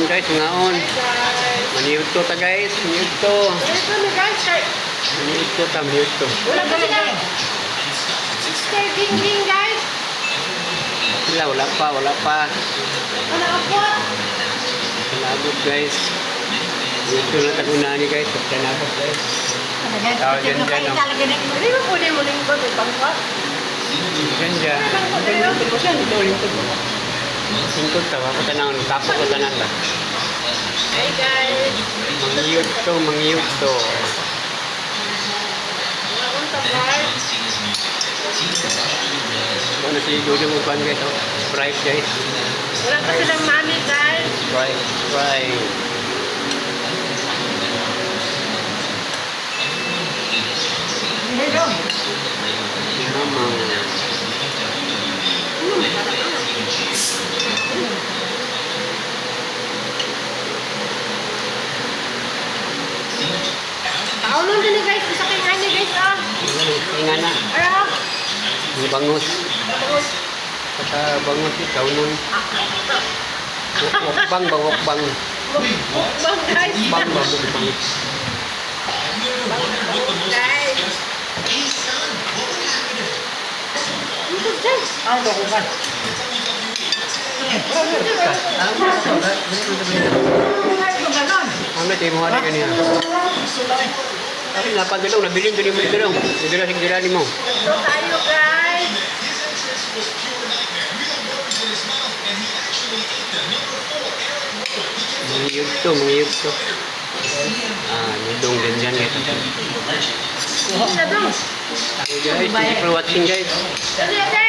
Guys, mangaon. Hi guys. Maniyud to ta guys, maniyud to. Dito ni guys kay Maniyud to ta, maniyud to. wala pa sila. Sister Ding Ding guys. Wala, wala pa, wala pa. Wala abot. Nabot guys. Dito na tagunan ni guys, pagka nabot guys. Guys, Tao dyan, dyan, oh. Hindi ba pwede mo lingkod may bangko? Dyan dyan. Lingkod ko siya, dito lingkod ko. Lingkod ta, ako tanan, kapo ko tanan ba. Hi guys. Mangiyod to, mangiyod to. Mga unta guys. Ano si Jojo mo kuan guys, oh. Sprite guys. Wala pa silang money guys. Sprite, Sprite. Hello. Mama. Kaunon din ni guys. Isa kay ngani guys ah. Inga na. Ara. Ang bangus. Tapos Saka bangus ikaw nun. Mukbang ba, mukbang. mukbang guys. Mukbang ba, mukbang. Guys. Ito guys. Ah, ito ko. Ano tayo mo hari kanina? Ay, napagalong, nabilin doon yung galong. Nabila sa gila mo. Ito tayo guys. Mangiyog to, mangiyog to. Ah, nudong ganyan guys. Ito na dong. Okay guys, thank you for watching guys. Ano yan?